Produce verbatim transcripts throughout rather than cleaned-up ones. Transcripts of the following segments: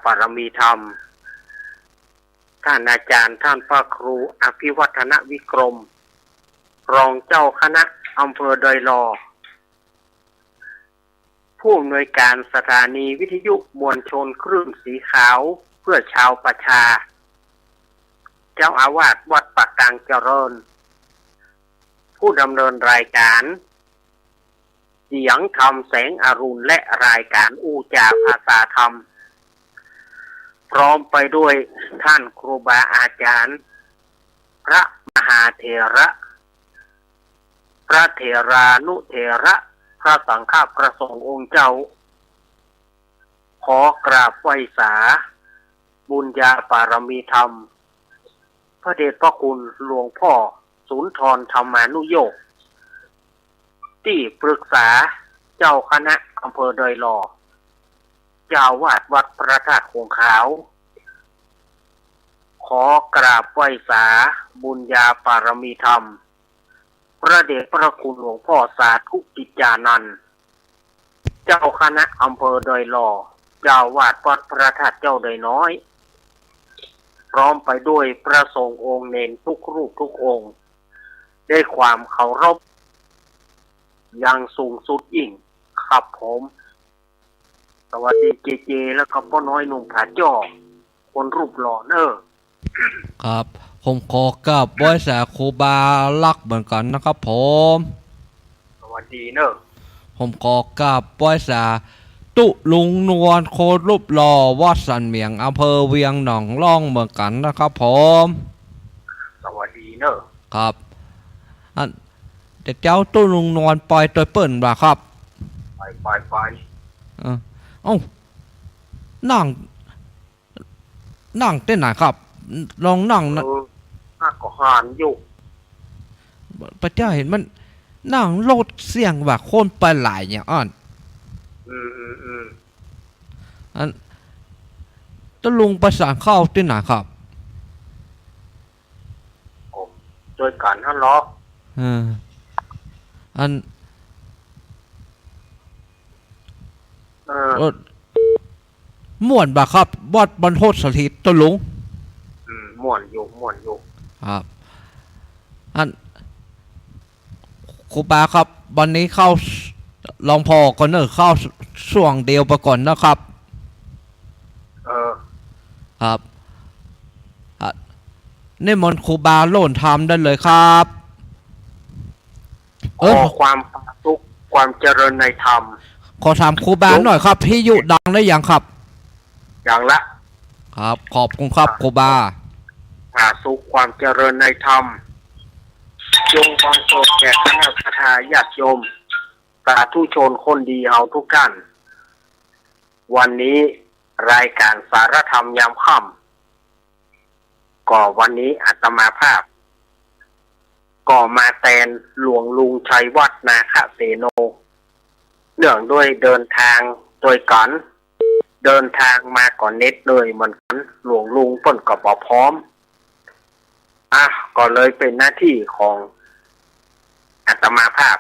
ปารมีธรรม ท่านอาจารย์ท่านพระครูอภิวัฒนวิกรม รองเจ้าคณะอำเภอดอยหล่อ ผู้อำนวยการสถานีวิทยุมวลชนคลื่นสีขาวเพื่อชาวประชา เจ้าอาวาสวัดปากกลางเจริญ ผู้ดำเนินรายการ เสียงธรรมแสงอรุณ และรายการอู้จ๋าภาษาธรรม พร้อมไปด้วยท่านครูบาอาจารย์ พระมหาเถระ พระเถรานุเถระ พระสังฆะ พระสงฆ์องค์เจ้า ขอกราบไหว้สาบุญญาปารมีธรรม พระเดชพระคุณหลวงพ่อสุนทรธรรมานุโยค ตี้ปรึกษาเจ้าคณะอำเภอดอยหล่อ เจ้าอาวาสวัดพระธาตุคงคาว ขอกราบไหว้สาบุญญาปารมีธรรม พระเดชพระคุณหลวงพ่อสาธุกิจจานันท์ เจ้าคณะอำเภอดอยหล่อ เจ้าอาวาสวัดพระธาตุเจ้าดอยน้อย พร้อมไปด้วยพระสงฆ์องค์เณรทุกรูปทุกองค์ ด้วยความเคารพอย่างสูงสุดยิ่งครับผม สวัสดีเจเจ แล้วก็ป้อน้อยหนุ่มผาจ้อ คนรูปหล่อเนอะ ครับ ผมขอกราบไหว้สาครูบาลักษณ์เหมือนกันนะครับผม สวัสดีเนอะ ผมขอกราบไหว้สาตุ๊ลุงนวล คนรูปหล่อ วัดสันเหมียง อำเภอเวียงหนองล่องเหมือนกันนะครับผม สวัสดีเนอะ ครับ อัน เดี๋ยวเจ้าตุ๊ลุงนวลไปตวยเปิ้นบ่าครับ ไป ไป ไป เออ เอ้า นั่ง นั่งตี้ไหนครับ ลองนั่งนะ เออ ข้าก็หันอยู่ ไปเจ้าเห็นมันนั่งรถเสียงว่าคนไปหลายเนี่ยอั้น อืม อืม อืม อัน ตุ๊ลุงไปสานข้าวตี้ไหนครับ โอ้ ตวยกั๋นหั้นเหรอ เออ อัน เออ เออ ม่วนบ่าครับ วัดบรรพตสถิต ตุ๊ลุง อืม ม่วนอยู่ ม่วนอยู่ ครับ อัน ครูบาครับ วันนี้เข้า หลวงพ่อก็เนอะ เข้าช่วงเดียวไปก่อนนะครับ เออ ครับ อ่ะ นิมนต์ครูบาโล่นธรรมได้เลยครับ เออ ขอความสุข ความเจริญในธรรม ขอถามครูบาหน่อยครับ วิทยุดังหรือยังครับ ยังละ ครับ ขอบคุณครับ ครูบา ผาสุข ความเจริญในธรรม จงบังเกิดแก่คณะศรัทธาญาติโยม สาธุชนคนดีเฮาทุกท่าน วันนี้รายการสารธรรมยามค่ำ ก็วันนี้อาตมาภาพ ก็มาแตนหลวงลุงชัยวัฒน์ นาคเสโน เนื่องด้วยเดินทางตวยกั๋น เดินทางมาก็เหน็ดเหนื่อยเหมือนกั๋น หลวงลุงเปิ้นก็บ่พร้อม อ่ะ ก็เลยเป๋นหน้าตี้ของอาตมาภาพ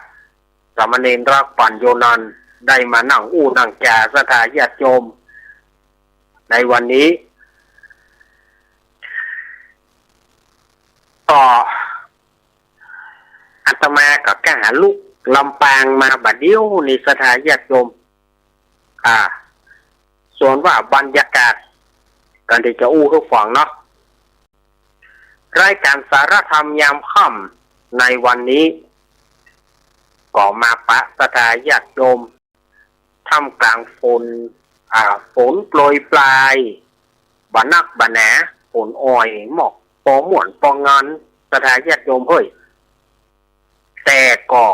สามเณรรักปั๋ญโญนันท์ ได้มานั่งอู้นั่งจ๋าศรัทธาญาติโยม ในวันนี้ ก็ อาตมาก็ก้าลุกลำปางมาบ่าเดี่ยวนี้ศรัทธาญาติโยม อ่า ส่วนว่าบรรยากาศ ก็เดี๋ยวจะอู้หื้อฟังเนาะ รายการสารธรรมยามค่ำในวันนี้ ก็มาปะศรัทธาญาติโยม ท่ามกลางฝน อ่า ฝนโปรยปราย บ่นักบ่หนา ฝนอ่อย หมอกปอม่วนปองาม ศรัทธาญาติโยมเฮ้ย แต่ก็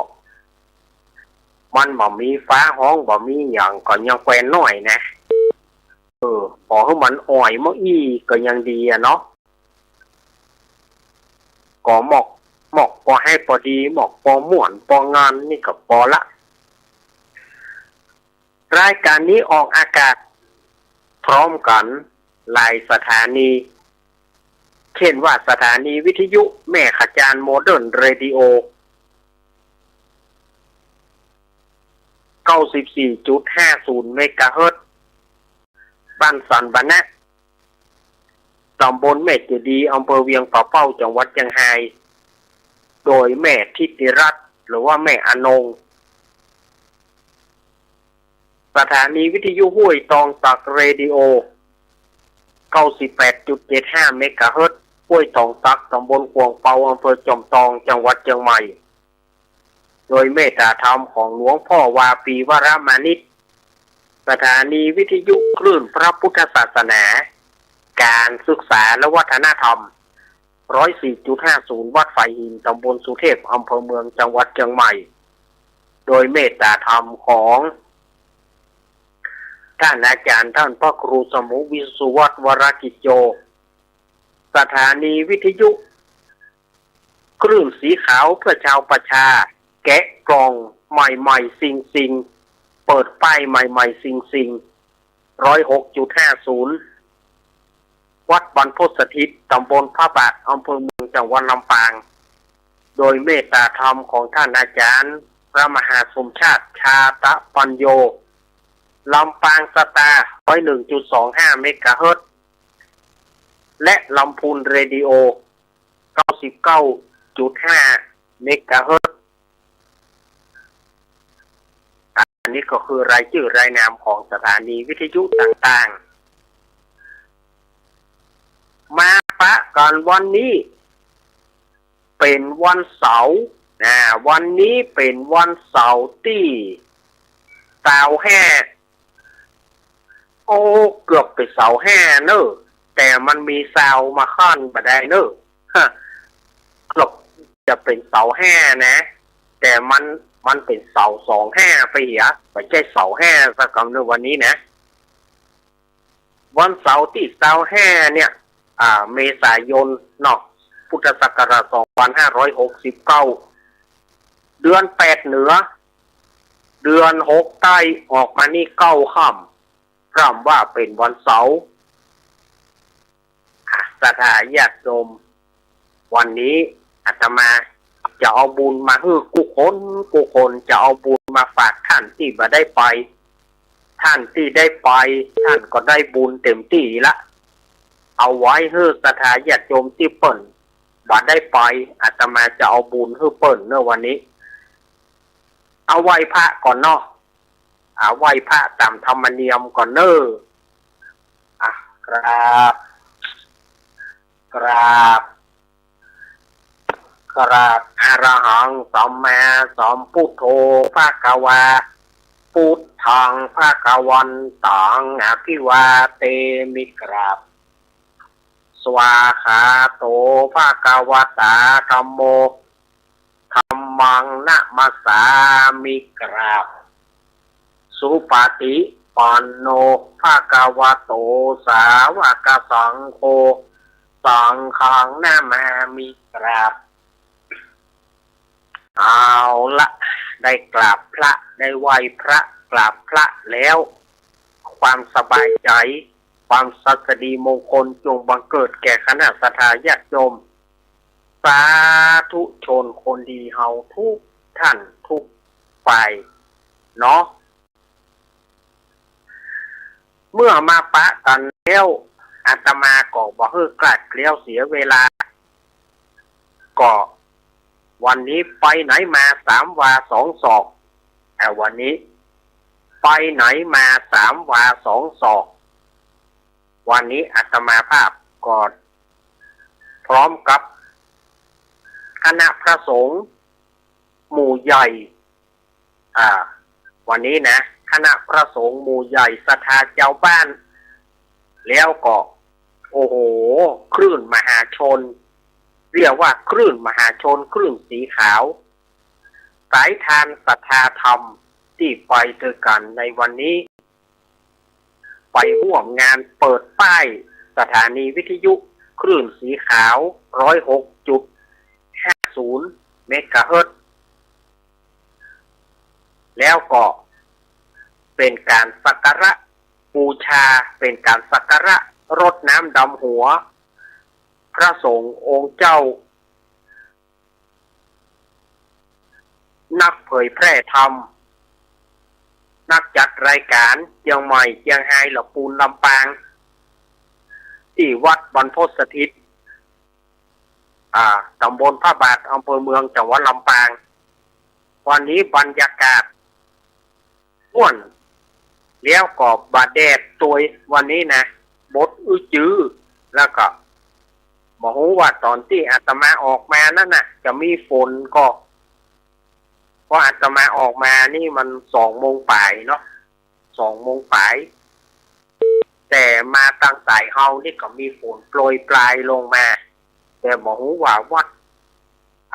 มันบ่มีฟ้าฮ้อง บ่มีหยัง ก็ยังแควนน้อยนะ เออ ปอหื้อมันอ่อยมาอี้ก็ยังดีอะเนาะ ก็หมอก หมอกปอแฮงปอดี หมอกปอม่วนปองามนี่ก็ปอละ รายการนี้ออกอากาศพร้อมกั๋นหลายสถานี เช่นว่าสถานีวิทยุแม่ขะจาน โมเดิร์นเรดิโอ เก้าสิบสี่จุดห้าศูนย์เมกะเฮิรตซ์ บ บ้านสันบะนะ ต๋ำบลแม่เจดีย์ อำเภอเวียงป่าเป้า จังหวัดเจียงฮาย โดยแม่ทิติรัตน์ หรือว่าแม่อนง สถานีวิทยุห้วยตองตัก เรดิโอ เก้าสิบแปดจุดเจ็ดห้าเมกะเฮิรตซ์ ห้วยตองตัก ต๋ำบลขวางเปา อำเภอจอมตอง จังหวัดเจียงใหม่ โดยเมตตาธรรมของหลวงพ่อวาปี วรมานิช สถานีวิทยุคลื่นพระพุทธศาสนา การศึกษาและวัฒนธรรม ร้อยสี่จุดห้าศูนย์ วัดฝายหิน ต๋ำบลสุเทพ อำเภอเมือง จังหวัดเจียงใหม่ โดยเมตตาธรรมของท่านอาจารย์ ท่านพระครูสมุห์ วิศวัตร วรกิจโย สถานีวิทยุ คลื่นสีขาวเพื่อชาวประชา แกะกล่องใหม่ๆ ซิงๆ เปิดป้ายใหม่ๆ ซิงๆ ร้อยหกจุดห้าศูนย์ วัดบรรพตสถิต ต๋ำบลพระบาท อำเภอเมือง จังหวัดลำปาง โดยเมตตาธรรมของท่านอาจารย์ พระมหาสมชาติ ชาตะปัญโญ ลำปางสตาร์ ร้อยหนึ่งจุดสองห้าเมกะเฮิรตซ์ และลำพูนเรดิโอ เก้าสิบเก้าจุดห้าเมกะเฮิรตซ์ อันนี้ก็คือรายจื้อรายนามของสถานีวิทยุต่างๆ มาปะกั๋นวันนี้ เป๋นวันเสาร์ นะ วันนี้เป๋นวันเสาร์ตี้ซาวห้า โอ้ เกือบเป๋นซาวห้าเน่อ แต่มันมีซาวมาคั่นบ่ได้เน่อ ฮะ เกือบจะเป๋นซาวห้านะ แต่มัน มันเป๋นซาวสองห้าไปเหีย บ่ใจ้ซาวห้าสักกำเน่อวันนี้นะ วันเสาร์ตี้ซาวห้าเนี่ย อ่า เมษายนเนาะ พุทธศักราชสองพันห้าร้อยหกสิบเก้า เดือนแปดเหนือ เดือนหกใต้ ออกมานี่เก้าค่ำ พร่ำว่าเป๋นวันเสาร์ อ่ะ ศรัทธาญาติโยม วันนี้อาตมาจะเอาบุญมาหื้อกู้คนกู้คน จะเอาบุญมาฝากท่านตี้บ่ได้ไป ท่านตี้ได้ไป ท่านก็ได้บุญเต็มตี้ละ เอาไว้หื้อศรัทธาญาติโยมตี้เปิ้นบ่ได้ไป อาตมาจะเอาบุญหื้อเปิ้นเน่อวันนี้ เอาไหว้พระก่อนเนาะ อ่ะ ไหว้พระต๋ามธรรมเนียมก่อนเน่อ อ่ะ กราบ กราบ กราบ อะระหัง สัมมาสัมพุทโธ ภะคะวา พุทธัง ภะคะวันตัง อะภิวาเทมิ กราบ สวาคาโต ภะคะวะตา ธัมโม ธัมมัง นะมัสสามิ กราบ สุปะฏิปันโน ภะคะวะโต สาวะกะสังโฆ สังฆัง นะมามิ กราบ เอาละ ได้กราบพระ ได้ไหว้พระ กราบพระแล้ว ความสบายใจ๋ ความศัสดีมงคลจงบังเกิดแก่คณะศรัทธาญาติโยม สาธุชนคนดีเฮาทุกท่านทุกฝ่ายเนาะ เมื่อมาปะกั๋นแล้ว อาตมาก็บ่หื้อคลาดเคลี้ยวเสียเวลา ก็วันนี้ไปไหนมาสามวาสองศอก อ่ะ วันนี้ไปไหนมาสามวาสองศอก วันนี้อาตมาภาพก็พร้อมกับคณะพระสงฆ์หมู่ใหญ่ อ่า วันนี้นะ คณะพระสงฆ์หมู่ใหญ่ ศรัทธาจาวบ้าน แล้วก็ โอ้โห คลื่นมหาชน เรียกว่าคลื่นมหาชน คลื่นสีขาว สายทานศรัทธาธรรม ตี้ไปตวยกั๋นในวันนี้ ไปฮ่วมงานเปิดป้ายสถานีวิทยุคลื่นสีขาว ร้อยหกจุดห้าศูนย์เมกะเฮิรตซ์ แล้วก็เป๋นก๋านสักการะบูชา เป๋นก๋านสักการะรดน้ำดำหัว พระสงฆ์องค์เจ้า นักเผยแพร่ธรรม นักจัดรายก๋านเจียงใหม่ เจียงฮาย ละปูน ลำปาง ตี้วัดบรรพตสถิต อ่า ต๋ำบลพระบาท อำเภอเมือง จังหวัดลำปาง วันนี้บรรยากาศม่วน แล้วก็บ่าแดดตวยวันนี้นะ บดอื้อจื้อ แล้วก็บ่ฮู้ว่าต๋อนตี้อาตมาออกมานั้นน่ะ จะมีฝนก่อ เพราะอาตมาออกมานี่มันสองโมงป๋ายเนาะ สองโมงป๋าย แต่มาตางสายเฮานี่ก็มีฝนโปรยปรายลงมา แต่บ่ฮู้ว่าวัด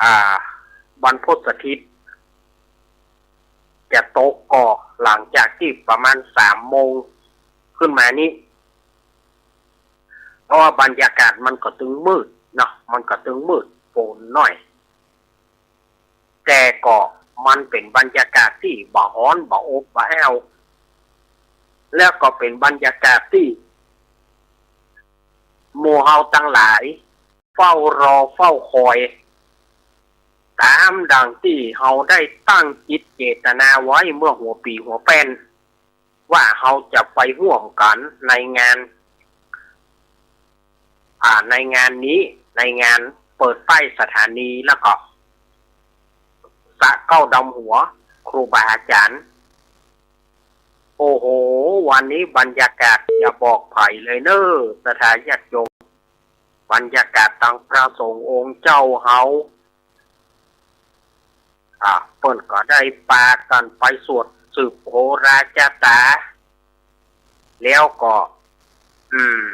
อ่า บรรพตสถิต จะตกก่อหลังจากตี้ประมาณสามโมงขึ้นมานี้ เพราะว่าบรรยากาศมันก็ตึงมืดเนาะ มันก็ตึงมืดฝนหน่อย แต่ก็มันเป๋นบรรยากาศตี้บ่ฮ้อนบ่อบบ่อ้าว แล้วก็เป๋นบรรยากาศตี้หมู่เฮาตังหลายเฝ้ารอเฝ้าคอย ต๋ามดังตี้เฮาได้ตั้งจิตเจตนาไว้เมื่อหัวปี๋หัวแป้น ว่าเฮาจะไปฮ่วมกั๋นในงาน อ่า ในงานนี้ ในงานเปิดป้ายสถานี แล้วก็สระเก๊าดำหัวครูบาอาจ๋ารย์ โอ้โห วันนี้บรรยากาศอย่าบอกใผเลยเน่อ ศรัทธาญาติโยม บรรยากาศตางพระสงฆ์องค์เจ้าเฮา อ่า เปิ้นก็ได้ปากั๋นไปสวดสืบโหราจาต๋า แล้วก็ อืม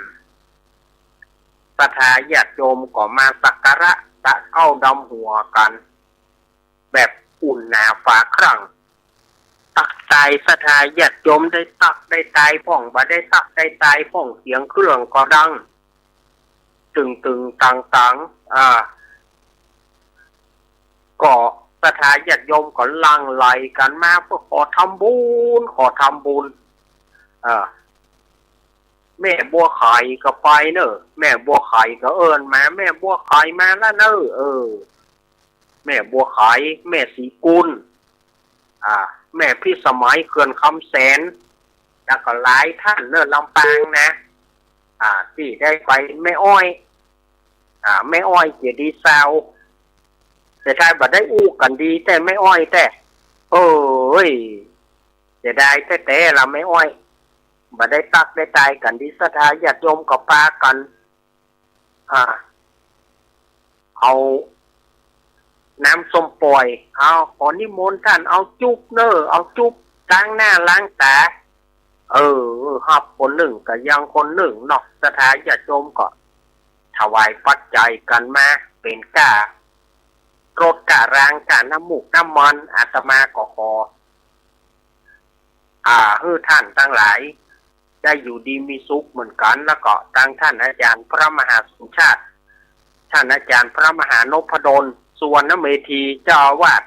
ศรัทธาญาติโยมก็มาสักการะสระเก๊าดำหัวกั๋น แบบอุ่นหนาฝาครั่ง ตักตายศรัทธาญาติโยมได้ตักได้ตายพ่อง บ่ได้ตักได้ตายพ่อง เสียงเครื่องก็ดัง ตึงๆ ตังๆ อ่า ก็ศรัทธาญาติโยมก็หลั่งไหลกั๋นมาเปื้อขอทำบุญ ขอทำบุญ เออ แม่บัวไข่ก็ไปเน่อ แม่บัวไข่ก็เอิ้นมา แม่บัวไข่มาแล้วเน่อ เออ แม่บัวไข่ แม่ศรีกุล อ่า แม่พิสมัยเขื่อนคำแสน แล้วก็หลายต้านเน่อ ลำปางนะ อ่า ตี้ได้ไป แม่อ้อย อ่า แม่อ้อยเจดีย์ซาว เสียดายบ่ได้อู้กั๋นดีแต๊ แม่อ้อยแต๊ เอ้ย เสียดายแต๊ๆ ละแม่อ้อย บ่ได้ตักได้ตายกั๋นดี ศรัทธาญาติโยมก็ปากั๋น อ่า เอาน้ำส้มป่อย เอา ขอนิมนต์ต้านเอาจุ๊บเน่อ เอาจุ๊บล้างหน้าล้างต๋า เออ ฮับคนนึ่งก็ยังคนนึ่งเนาะ ศรัทธาญาติโยมก็ถวายปัจจัยกั๋นมา เป๋นก้า รถก้าราง ก้าน้ำมูกน้ำมัน อาตมาก็ขอ อ่า หื้อต้านตังหลาย ได้อยู่ดีมีสุขเหมือนกั๋น แล้วก็ตางต้านอาจ๋ารย์พระมหาสมชาติ ต้านอาจ๋ารย์พระมหานพดล สุวรรณเมธี เจ้าอาวาส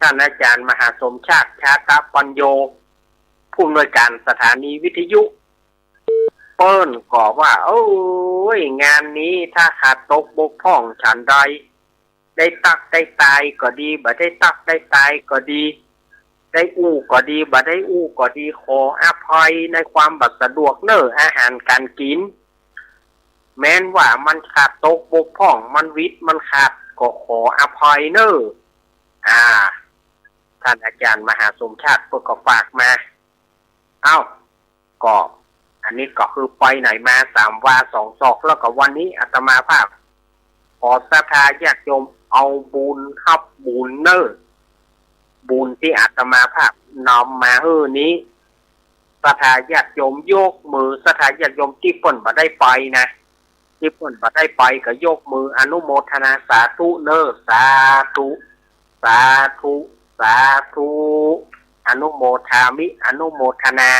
ต้านอาจ๋ารย์มหาสมชาติ ชาตะปัญโญ ผู้อำนวยก๋านสถานีวิทยุ เปิ้นก็ว่า โอ๊ย งานนี้ถ้าขาดตกบกพร่องฉันใด ได้ตักได้ตายก็ดี บ่ได้ตักได้ตายก็ดี ได้อู้ก็ดี บ่ได้อู้ก็ดี ขออภัยในความบ่สะดวกเน่อ อาหารก๋านกิ๋น แม้นว่ามันขาดตกบกพร่อง มันหวิดมันขาด ก็ขออภัยเน่อ อ่า ต้านอาจ๋ารย์มหาสมชาติเปิ้นก็ฝากมา เอ้า ก็ อันนี้ก็คือไปไหนมาสามวาสองศอก แล้วก็วันนี้อาตมาภาพ ขอศรัทธาญาติโยมเอาบุญฮับบุญเน่อ บุญตี้อาตมาภาพนำมาหื้อนี้ ศรัทธาญาติโยมยกมือ ศรัทธาญาติโยมตี้เปิ้นบ่ได้ไปนะ ตี้เปิ้นบ่ได้ไปก็ยกมืออนุโมทนาสาธุเน่อ สาธุ สาธุ สาธุ อนุโมทามิ อนุโมทนา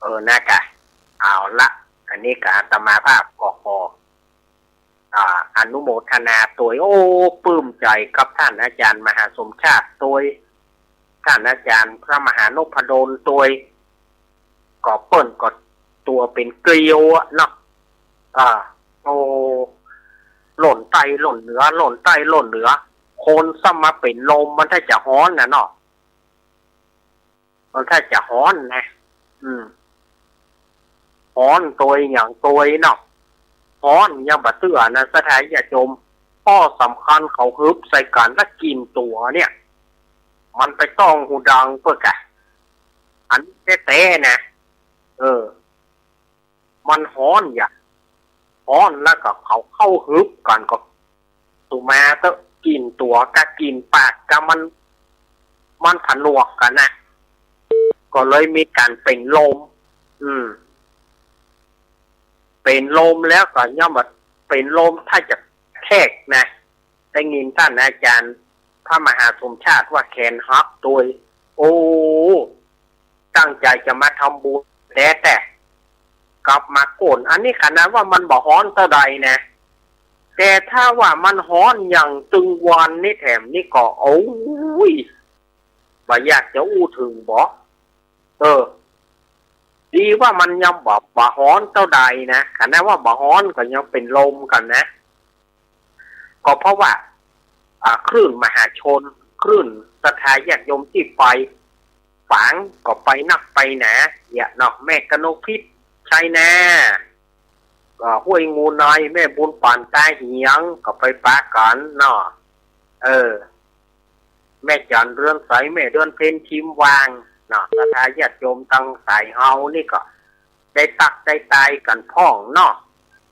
เออ นะกะ เอาละ อันนี้กะอาตมาภาพก็ขอ อ่า อนุโมทนาตวย โอ้ ปลื้มใจ๋กับต้านอาจ๋ารย์มหาสมชาติตวย ต้านอาจ๋ารย์พระมหานพดลตวย ก็เปิ้นก็ตั๋วเป๋นเกลียวอะเนาะ อ่า โอ้ ล่นใต้ล่นเหนือ ล่นใต้ล่นเหนือ ข คนซ้ำมาเป๋นลม มันถ้าจะฮ้อนน่ะเนาะ มันถ้าจะฮ้อนนะ อืม ฮ้อนตวยหยังตวยเนาะ ฮ้อนยังบ่เตื้อนะ ศรัทธาญาติโยม ข้อสำคัญเขาหึบใส่กั๋นละกลิ่นตั๋วเนี่ย มันไปต้องฮูดังเปิ้นก่ะ อันแต๊ๆ นะ เออ มันฮ้อนหยา ฮ้อนแล้วก็เขาเข้าหึบกั๋นก็ สุมาเต๊อะ กลิ่นตั๋วกับกลิ่นปากกับมัน มันผนวกกั๋นน่ะ ก็เลยมีก๋านเป๋นลม อืม เป๋นลมแล้วก็ย้อนว่าเป๋นลมถ้าจะแทกนะ ได้ยินต้านอาจ๋ารย์พระมหาสมชาติว่าแขนหักตวย โอ้ ตั้งใจ๋จะมาทำบุญแต๊ๆ กลับมาโก้น อันนี้ขนาดว่ามันบ่ฮ้อนเต้าใดนะ แต่ถ้าว่ามันฮ้อนอย่างตึงวานนี้แถมนี่ก็ โอ้ย บ่อยากจะอู้เถิงบ่ เออ ดีว่ามันยังบ่ บ่ฮ้อนเต้าใดนะ ขนาดว่าบ่ฮ้อนก็ยังเป๋นลมกั๋นนะ ก็เพราะว่า อ่า คลื่นมหาชน คลื่นศรัทธาญาติโยมตี้ไป ฝางก็ไปนักไปหนา เยียะเนาะ แม่กนกพิษ ชัยนา ก็ห้วยงูใน แม่บุญป่าน ตาเหียง ก็ไปปะกั๋นเนาะ เออ แม่จั๋น เรือนใส แม่เดือนเพ็ญ ชิมวาง เนาะ ศรัทธาญาติโยมตังสายเฮานี่ก็ได้ตั๊กได้ตายกั๋นพ่องเนาะ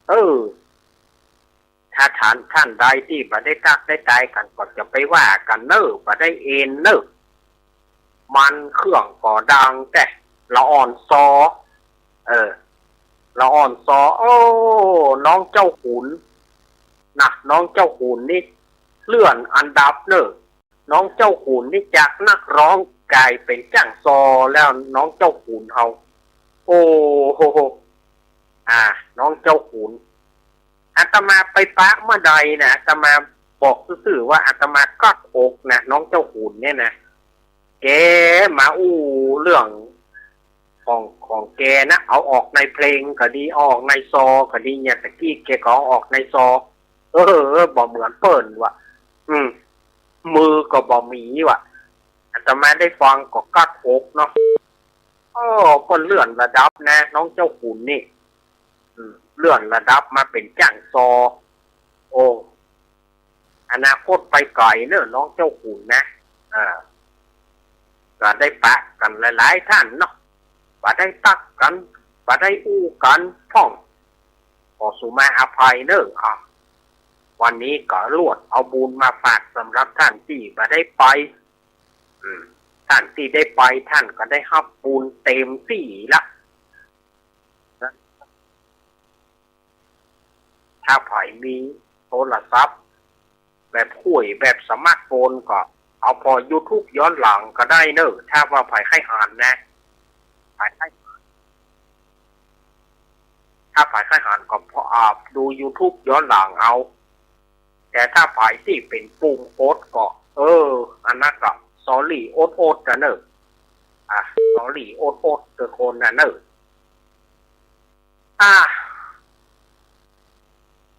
เออ ถ้าต้าน ต้านใดตี้บ่ได้ตั๊กได้ตายกั๋นก็จะไปว่ากั๋นเน่อ บ่ได้เอนเน่อ มันเครื่องก็ดังแต๊ ละอ่อนซอ เออ ละอ่อนซอ โอ้ น้องเจ้าขุน นะ น้องเจ้าขุนนี่เลื่อนอันดับเน่อ น้องเจ้าขุนนี่จากนักฮ้องก๋ายเป๋นจ้างซอแล้ว น้องเจ้าขุนเฮา โอ้โห อ่า น้องเจ้าขุน อาตมาไปปะเมื่อใดนะ อาตมาบอกซื่อๆ ว่าอาตมากั๊กอกนะ น้องเจ้าขุนเนี่ยนะ แกมาอู้เรื่องของ ของแกนะ เอาออกในเพลงก็ดี เอาออกในซอก็ดี เนี่ย ตะกี้แกก็เอาออกในซอ เออ บ่เหมือนเปิ้นว่ะ อืม มือก็บ่มีว่ะ อาตมาได้ฟังก็กั๊กอกเนาะ อ้อ ก็เลื่อนระดับนะ น้องเจ้าขุนนี่ อืม เลื่อนระดับมาเป๋นจ้างซอ โอ้ อนาคตไปไก๋เน่อ น้องเจ้าขุนนะ อ่า ก็ได้ปะกั๋นหลายๆ ต้านเนาะ บ่ได้ตั๊กกั๋น บ่ได้อู้กั๋นพ่อง ขอสุมาอภัยเน่อ อ่ะ วันนี้ก็ลวดเอาบุญมาฝากสำหรับต้านตี้บ่ได้ไป อืม ต้านตี้ได้ไป ต้านก็ได้ฮับบุญเต๋มตี้ละ ถ้าใผมีโทรศัพท์แบบห้วย แบบสมาร์ทโฟน ก็เอาผ่อยูทูบย้อนหลังก็ได้เน่อ ถ้าว่าใผใค่หันนะ ใผใค่ ถ้าใผใค่หันก็ผ่อ อ่า ดูยูทูบย้อนหลังเอา แต่ถ้าใผตี้เป๋นปุ่มกดก็ เออ อันนั้นก็ sorry โอ๊ดๆ น่ะเน่อ อ่ะ sorry โอ๊ดๆ เตอะคนน่ะเน่อ อ่ะ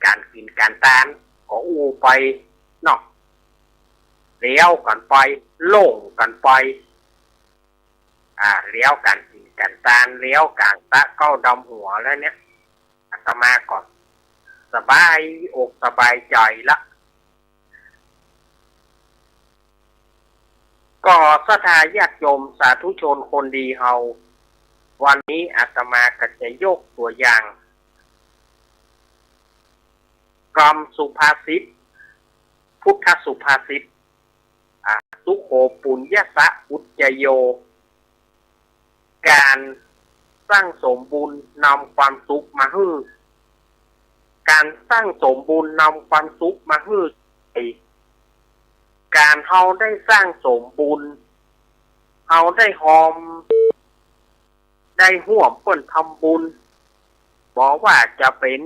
ก๋านกิ๋นก๋านตานก็อู้ไปเนาะ เลี้ยวกั๋นไป โล่งกั๋นไป อ่า เลี้ยวก๋านกิ๋นก๋านตาน เลี้ยวก๋านตะเก๊าดำหัวแล้วเนี่ย อาตมาก็สบายอกสบายใจ๋ละ ก็ศรัทธาญาติโยมสาธุชนคนดีเฮา วันนี้อาตมาก็จะยกตั๋วอย่าง กำสุภาษิต พุทธสุภาษิต อ่า สุโข ปุญญสสะ อุจจโย ก๋านสั่งสมบุญนำความสุขมาหื้อ ก๋านสั่งสมบุญนำความสุขมาหื้อ ก๋านเฮาได้สั่งสมบุญ เฮาได้ฮอม ได้ฮ่วมเปิ้นทำบุญ บ่ว่าจะเป๋น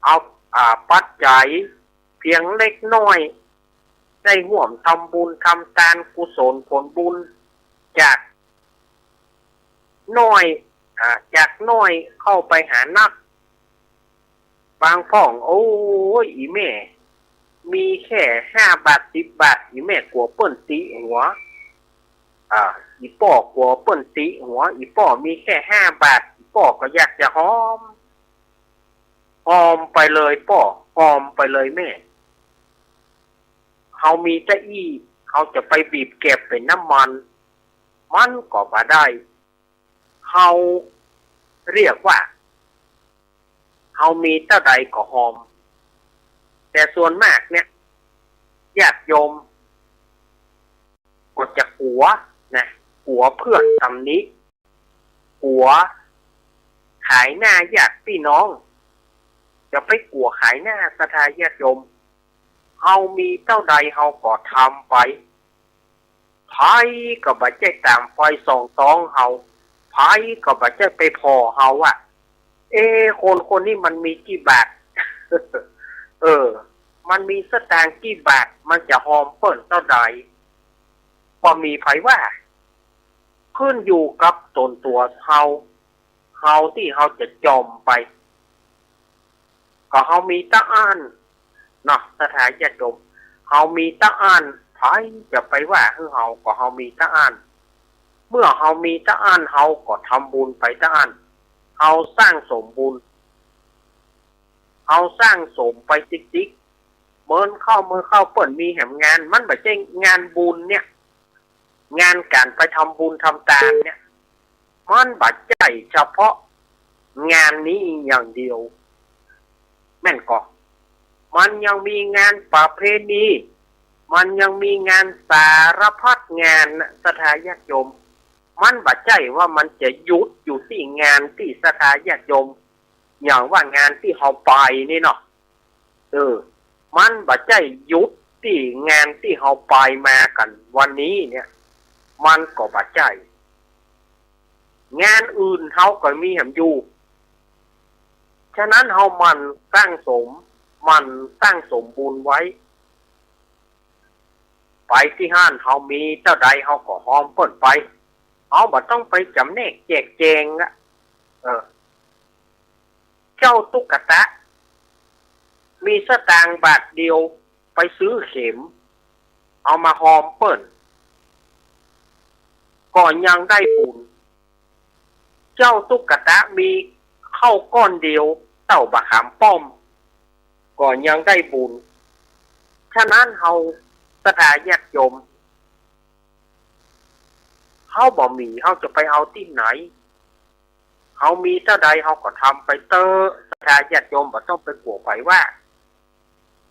เอา อ่า ปัจจัยเพียงเล็กน้อย ได้ฮ่วมทำบุญทำตานกุศลผลบุญ จากน้อย อ่า จากน้อยเข้าไปหานัก บางพ่อง โอ้ย อี่แม่ มีแค่ห้าบาทสิบบาท อี่แม่กั๋วเปิ้นตี๋หัว อ่า อี่ป้อกั๋วเปิ้นตี๋หัว อี่ป้อมีแค่ห้าบาท อี่ป้อก็อยากจะหอม หอมไปเลยป้อ หอมไปเลยแม่ เฮามีตะอี้ เฮาจะไปบีบแก็บเป๋นน้ำมัน มันก็บ่ได้ เฮาเรียกว่า เฮามีเต้าใดก็หอม แต่ส่วนมากเนี่ย ญาติโยม ก็จะกั๋วนะ กั๋วเปื้อนตำหนิ กั๋วขายหน้าญาติปี้น้อง จะไปกั๋วขายหน้าศรัทธาญาติโยม เฮามีเต้าใดเฮาก็ทำไป ใผก็บ่ใจ้ต๋ามไปส่องตองเฮา ใผก็บ่ใจ้ไปผ่อเฮาว่า เอ๊ะ คนคนนี้มันมีกี่บาท เออ มันมีสตางค์กี่บาท มันจะหอมเปิ้นเต้าใด บ่มีใผว่า ขึ้นอยู่กับต๋นตั๋วเฮา เฮาตี้เฮาจะจ่อมไป ก็เฮามีตะอั้นเนาะ ศรัทธาญาติโยม เฮามีตะอั้น ใผจะไปว่าหื้อเฮา ก็เฮามีตะอั้น เมื่อเฮามีตะอั้น เฮาก็ทำบุญไปตะอั้น เฮาสั่งสมบุญ เฮาสั่งสมไปติ๊กๆ เมินเข้า เมินเข้า เปิ้นมีแหมงาน มันบ่ใจ้งานบุญเนี่ย งานก๋านไปทำบุญทำตานเนี่ย มันบ่ใจ้เฉพาะงานนี้อย่างเดียว แม่นก่อ มันยังมีงานประเพณี มันยังมีงานสารพัดงานนะ ศรัทธาญาติโยม มันบ่ใจ้ว่ามันจะหยุดอยู่ตี้งานตี้ศรัทธาญาติโยม อย่างว่างานตี้เฮาไปนี่เนาะ เออ มันบ่ใจ้หยุดตี้งานตี้เฮาไปมากั๋นวันนี้เนี่ย มันก็บ่ใจ้ งานอื่นเฮาก็มีแหมอยู่ ฉะนั้นเฮาหมั่นสั่งสม หมั่นสั่งสมบุญไว้ ไปตี้หั้นเฮามีเต้าใดเฮาก็หอมเปิ้นไป เฮาบ่ต้องไปจ๋ำแนกแจกแจงอะ เออ เจ้าตุ๊กตา มีสตางค์บาทเดียว ไปซื้อเข็ม เอามาหอมเปิ้น ก็ยังได้บุญ เจ้าตุ๊กตา มีข้าวก้อนเดียว เต้าบ่าขามป้อม ก็ยังได้บุญ ฉะนั้นเฮาศรัทธาญาติโยม เฮาบ่มี เฮาจะไปเอาตี้ไหน เฮามีเต้าใดเฮาก็ทำไปเต๊อะ ศรัทธาญาติโยม บ่ต้องไปกั๋วใผว่า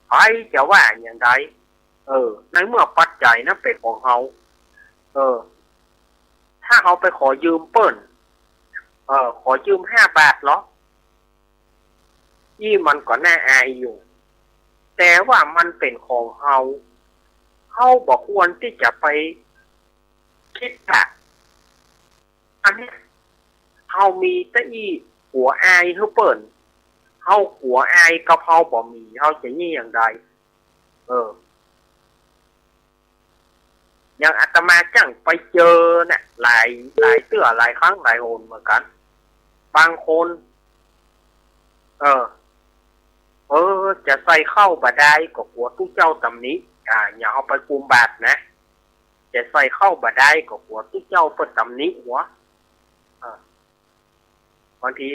ใผจะว่าอย่างใด เออ ในเมื่อปัจจัยนั้นเป๋นของเฮา เออ ถ้าเฮาไปขอยืมเปิ้น เออ ขอยืมห้าบาทเหรอ อี้มันก็น่าอายอยู่ แต่ว่ามันเป๋นของเฮา เฮาบ่ควรตี้จะไปคิดว่า อันนี้เฮามีตะอี้กั๋วอายหื้อเปิ้น เฮากั๋วอายกับเฮาบ่มี เฮาจะอี้อย่างใด เออ อย่างอาตมาจั้งไปเจอน่ะ หลาย หลายเตื้อ หลายครั้ง หลายหนเหมือนกั๋น บางคน เออ เออ จะใส่เข้าบ่ดายก็กั๋วตุ๊เจ้าต๋ำหนิ อ่า อย่าเอาไปกุมบาตรนะ จะใส่เข้าบ่ดายก็กั๋วตุ๊เจ้าเปิ้นต๋ำหนิหัว อ่า บางที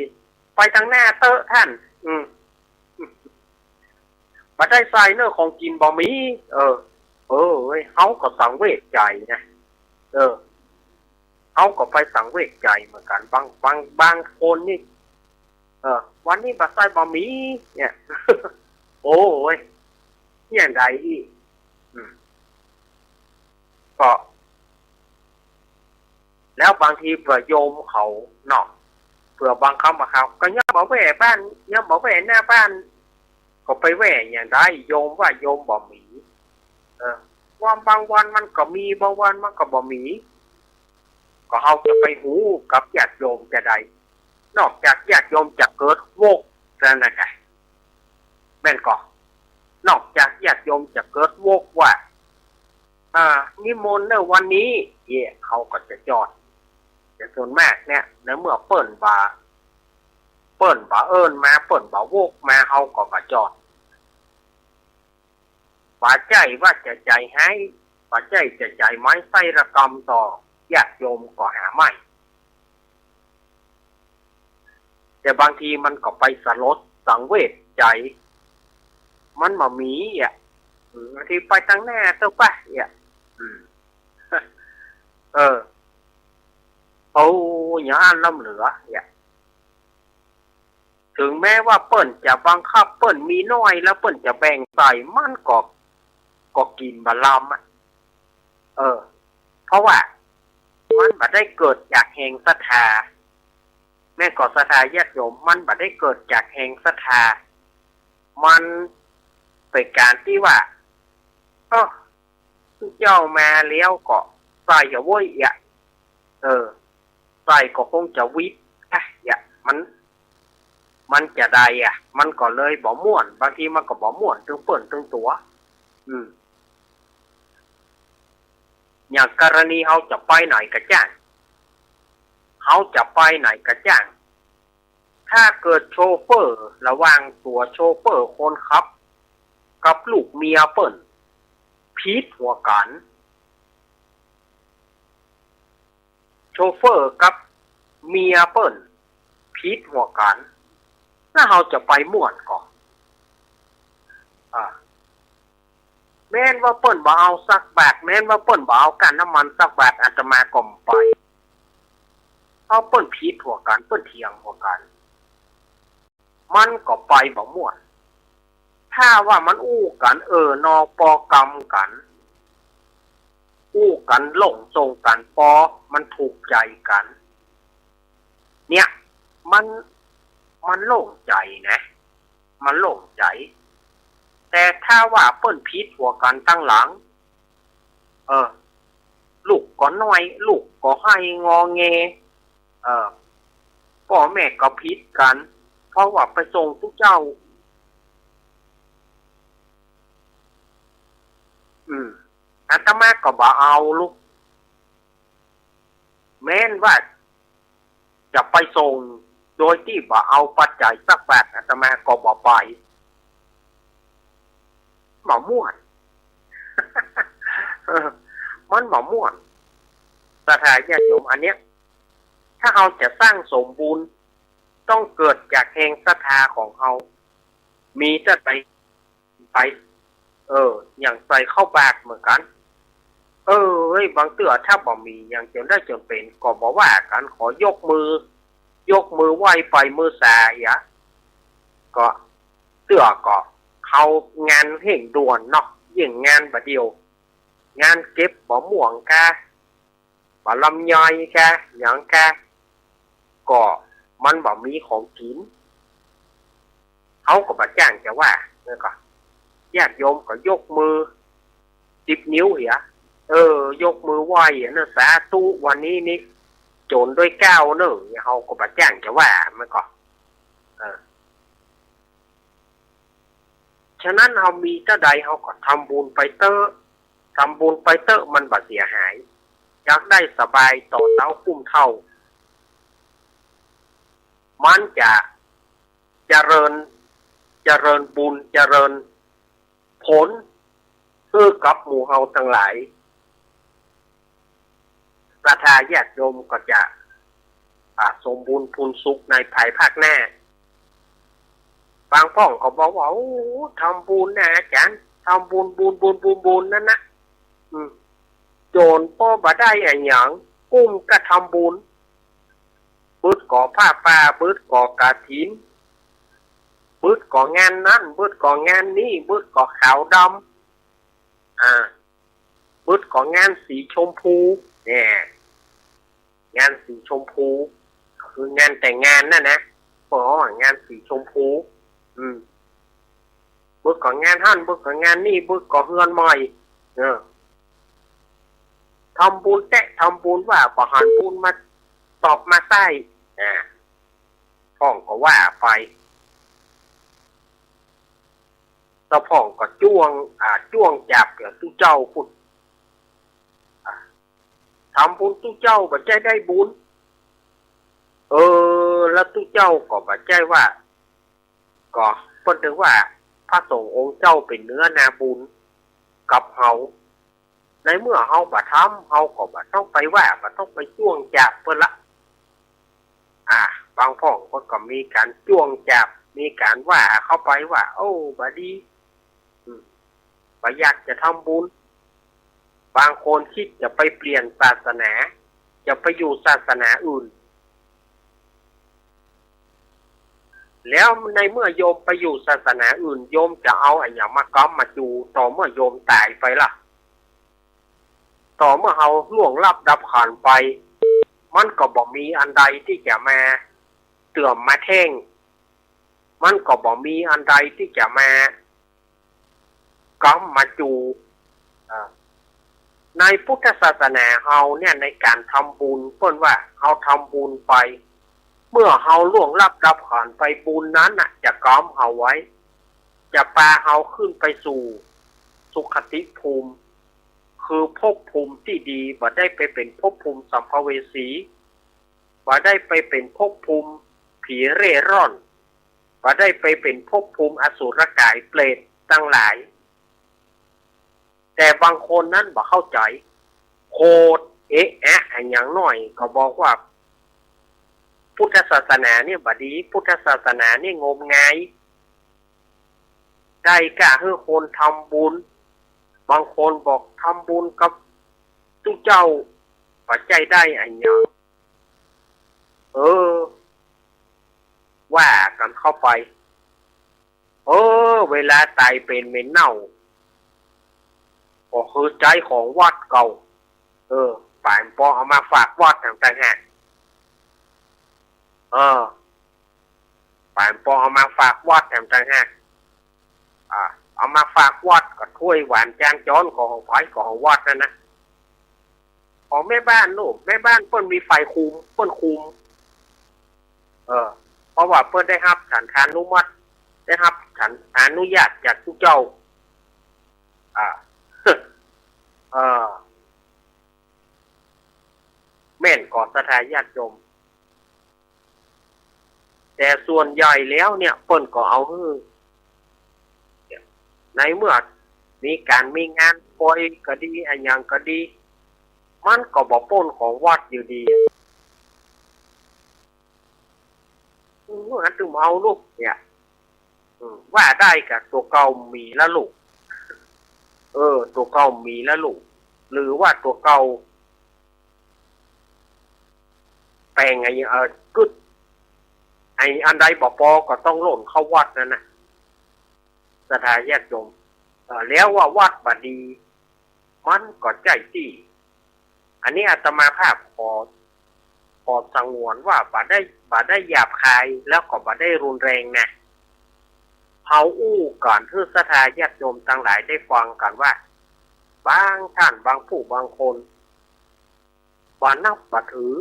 ไปตางหน้าเต๊อะต้าน อืม บ่ได้ใส่เนาะ ของกิ๋นบ่มี เออ เออ เฮ้ย เฮาก็สังเวชใจ๋นะ เออ เฮาก็ไปสังเวชใจ๋เหมือนกั๋น บาง บาง บางคนนี่ เออ วันนี้บ่ใส่บ่มี เนี่ย โอ้ย เนี่ยใดอี้ อืม ก็ แล้วบางทีเปื้อโยมเขาเนาะ เปื้อบางครั้งบางคราว ก็ยังบ่แว่บ้าน ยังบ่แว่หน้าบ้าน ก็ไปแว่อย่างใด โยมว่าโยมบ่มี เออ ว่าบางวันมันก็มี บางวันมันก็บ่มี ก็เฮาจะไปฮู้กับญาติโยมจะใด นอกจากญาติโยมจะเกิดวกเต้านั้นนะ แม่นก่อ นอกจากญาติโยมจะเกิดวกว่า อ่า นิมนต์เนาะวันนี้ เอ้ย เฮาก็จะจอด แต่ส่วนมากเนี่ย ในเมื่อเปิ้นบ่า เปิ้นบ่าเอิ้นมา เปิ้นบ่าวกมา เฮาก็บ่จอด บ่ใจ้ว่าจะใจ๋ฮ้าย บ่ใจ้จะใจ๋ไม้ไส้ระกำต่อ ญาติโยมก็หาไม่ แต่บางทีมันก็ไปสลดสังเวชใจ๋ มันบ่มีอะ อืม บางทีไปตังหน้าเต๊อะปะเนี่ย อืม เออ เอาอย่างอั้นล้ำเหลือเนี่ย ถึงแม้ว่าเปิ้นจะบังคับ เปิ้นมีน้อยแล้วเปิ้นจะแบ่งใส่ มันก็ ก็กิ๋นบ่ลำอะ เออ เพราะว่ามันบ่ได้เกิดจากแห่งศรัทธา แม่นก่อศรัทธาญาติโยม มันบ่ได้เกิดจากแห่งศรัทธา มันเป๋นก๋านตี้ว่า เออ เจ้ามาแล้วก็ใส่เอาเว้ยอะ เออ ใส่ก็คงจะวิดอะ อะ มัน มันจะใดอะ มันก็เลยบ่ม่วน บางทีมันก็บ่ม่วนตึงเปิ้นตึงตั๋ว อืม อย่างกรณีเฮาจะไปไหนก็จ้าง เฮาจะไปไหนก็จ้าง ถ้าเกิดโชเฟอร์ ระหว่างตั๋วโชเฟอร์คนขับ กับลูกเมียเปิ้น ผิดหัวกั๋น โชเฟอร์กับเมียเปิ้น ผิดหัวกั๋น แล้วเฮาจะไปม่วนก่อ อ่า แม้นว่าเปิ้นบ่เอาสักบาท แม้นว่าเปิ้นบ่เอาก้าน้ำมันสักบาท อาตมาก็บ่ไป เพราะเปิ้นผิดหัวกั๋น เปิ้นเถียงหัวกั๋น มันก็ไปบ่ม่วน ถ้าว่ามันอู้กั๋น เออ นอปอกำกั๋น อู้กั๋นหลงตรงกั๋นปอ มันถูกใจ๋กั๋น เนี่ย มัน มันโล่งใจ๋นะ มันโล่งใจ๋ แต่ถ้าว่าเปิ้นผิดหัวกั๋นตังหลัง เออ ลูกก็น้อย ลูกก็ไห้งอแง เออ ป้อแม่ก็ผิดกั๋น เพราะว่าไปส่งตุ๊เจ้า อืม อาตมาก็บ่เอาลูก แม้นว่าจะไปส่งโดยตี้บ่เอาปัจจัยสักบาท อาตมาก็บ่ไป บ่ม่วน เออ มันบ่ม่วน ศรัทธาญาติโยม อันเนี้ย ถ้าเฮาจะสร้างสมบุญ ต้องเกิดจากแห่งศรัทธาของเฮา มีเต้าใด ไป เออ อย่างใส่ข้าวบาตรเหมือนกั๋น เออ เฮ้ย บางเตื้อถ้าบ่มีอย่างจ๋ำได้จ๋ำเป๋น ก็บ่ว่ากั๋น ขอยกมือ ยกมือไหว้ไปมือสาเหีย ก็เตื้อก็เข้างานเฮ่งด่วนเนาะ เยี่ยงงานบ่าเดี่ยว งานเก็บบ่าม่วงกา บ่าลำไยกา หยังกา ก็มันบ่มีของกิ๋น เฮาก็บ่จ้างจะว่า แล้วก็ญาติโยมก็ยกมือสิบนิ้วเหีย เออ ยกมือไหว้เหียนะ สาธุ วันนี้นี่โจรด้วยเกล้าเน่อ เฮาก็บ่จ้างจะว่า มันก็ เออ ฉะนั้นเฮามีเต้าใดเฮาก็ทำบุญไปเต๊อะ ทำบุญไปเต๊อะ มันบ่เสียหาย อยากได้สบายต่อเต๊าคุ้มเฒ่า มันจะเจริญ เจริญบุญ เจริญผล หื้อกับหมู่เฮาตังหลาย ศรัทธาญาติโยมก็จะ อ่า สมบูรณ์พูนสุขในภายภาคหน้า บางพ่องก็บอกว่า โอ้ ทำบุญนะอาจ๋ารย์ ทำบุญ บุญ บุญ บุญ บุญ นั่นนะ อืม โจรก็บ่ได้อะหยัง กุ้มก็ทำบุญ บึดก่อผ้าป่า บึดก่อกฐิน บึดก่องานนั้น บึดก่องานนี้ บึดก่อขาวดำ อ่า บึดก่องานสีชมพู เนี่ย งานสีชมพู ก็คืองานแต่งงานนั่นนะ เพราะว่างานสีชมพู อืม บึดก่องานหั้น บึดก่องานนี้ บึดก่อเฮือนใหม่ เออ ทำบุญแต๊ ทำบุญว่า บ่หันบุญมาตอบมาใส้ อ่า พ่องก็ว่าไป เจ้าพ่องก็จ้วง อ่า จ้วงจับกับตุ๊เจ้าพุ้น อ่า ทำบุญตุ๊เจ้าบ่ใจ้ได้บุญ เออ แล้วตุ๊เจ้าก็บ่ใจ้ว่า ก็เปิ้นถึงว่าพระสงฆ์องค์เจ้าเป๋นเนื้อนาบุญ กับเฮา ในเมื่อเฮาบ่ทำ เฮาก็บ่ต้องไปว่า บ่ต้องไปจ้วงจับเปิ้นละ อ่า บางพ่องเปิ้นก็มีก๋านจ้วงจับ มีก๋านว่าเข้าไปว่า โอ้ บ่ดี อืม บ่อยากจะทำบุญ บางคนกึ๊ดจะไปเปลี่ยนศาสนา จะไปอยู่ศาสนาอื่น แล้วในเมื่อโยมไปอยู่ศาสนาอื่น โยมจะเอาอะหยังมาก๊ำมาจู๋ ต่อเมื่อโยมต๋ายไปล่ะ ต่อเมื่อเฮาล่วงลับดับขันธ์ไป มันก็บ่มีอันใดตี้จะมาเติ่มมาแท่ง มันก็บ่มีอันใดตี้จะมาก๊ำมาจู๋ อ่า ในพุทธศาสนาเฮาเนี่ย ในก๋านทำบุญ เปิ้นว่าเฮาทำบุญไป เมื่อเฮาล่วงลับดับขันธ์ไป บุญนั้นน่ะ จะก๊ำเฮาไว้ จะปาเฮาขึ้นไปสู่สุคติภูมิ คือภพภูมิตี้ดี บ่ได้ไปเป๋นภพภูมิสัมภเวสี บ่ได้ไปเป๋นภพภูมิผีเร่ร่อน บ่ได้ไปเป๋นภพภูมิอสุรกายเปรตตังหลาย แต่บางคนนั้นบ่เข้าใจ๋ โขดเอะอะอะหยังหน้อยก็บอกว่า พุทธศาสนาเนี่ยบ่ดี พุทธศาสนาเนี่ยงมงาย ได้ก้าหื้อคนทำบุญ บางคนบอกทำบุญกับตุ๊เจ้า บ่ใจ้ได้อะหยัง เออ ว่ากั๋นเข้าไป เออ เวลาต๋ายเป๋นเหม็นเน่า ก็คือใจ๊ของวัดเก่า เออ ป๋ายปอเอามาฝากวัดแถมต่างหาก เออ ป๋ายปอเอามาฝากวัดแถมต่างหาก อ่า เอามาฝากวัดก็ถ้วยหวานจานจ๊อนของใผ ของวัดนั้นนะ ของแม่บ้านโน่น แม่บ้านเปิ้นมีฝ่ายคุม เปิ้นคุม เออ เพราะว่าเปิ้นได้ฮับฉันทานุมัติ ได้ฮับฉันอนุญาตจากตุ๊เจ้า อ่า เออ แม่นก่อศรัทธาญาติโยม แต่ส่วนใหญ่แล้วเนี่ย เปิ้นก็เอาหื้อ ในเมื่อมีก๋านมีงานปอยก็ดี อะหยังก็ดี มันก็บ่ป๊นของวัดอยู่ดี อืม อันตึงเอาลูกเนี่ย อืม ว่าได้กะตั๋วเก่ามีละลูก เออ ตั๋วเก่ามีละลูก หรือว่าตั๋วเก่า แป๋งไอ้ เอ่อ กึ๊ด ไอ้อันใดบ่ปอก็ต้องหล่นเข้าวัดนั้นน่ะ ศรัทธาญาติโยม เอ่อ แล้วว่าวัดบ่ดี มันก็ใจ้ตี้ อันนี้อาตมาภาพขอ ขอสงวนว่าบ่ได้ บ่ได้หยาบคาย แล้วก็บ่ได้รุนแรงนะ เฮาอู้กั๋นหื้อศรัทธาญาติโยมตังหลายได้ฟังกั๋นว่า บางท่าน บางผู้ บางคน บ่นับบ่ถือ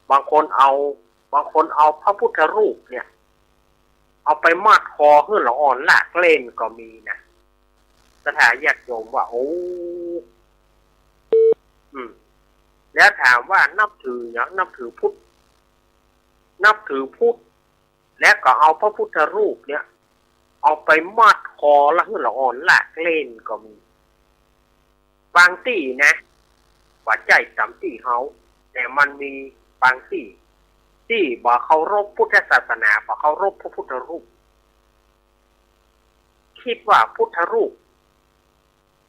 บางคนเอา บางคนเอาพระพุทธรูปเนี่ย เอาไปมัดคอหื้อละอ่อนลากเล่นก็มีนะ ศรัทธาญาติโยมว่า โอ้ อืม แล้วถามว่านับถือหยัง นับถือพุทธ นับถือพุทธ แล้วก็เอาพระพุทธรูปเนี่ย เอาไปมัดคอละหื้อละอ่อนลากเล่นก็มี บางตี้นะ บ่ใจ้ต๋ามตี้เฮา แต่มันมีบางตี้ ตี้บ่เคารพพุทธศาสนา บ่เคารพพระพุทธรูป กึ๊ดว่าพุทธรูป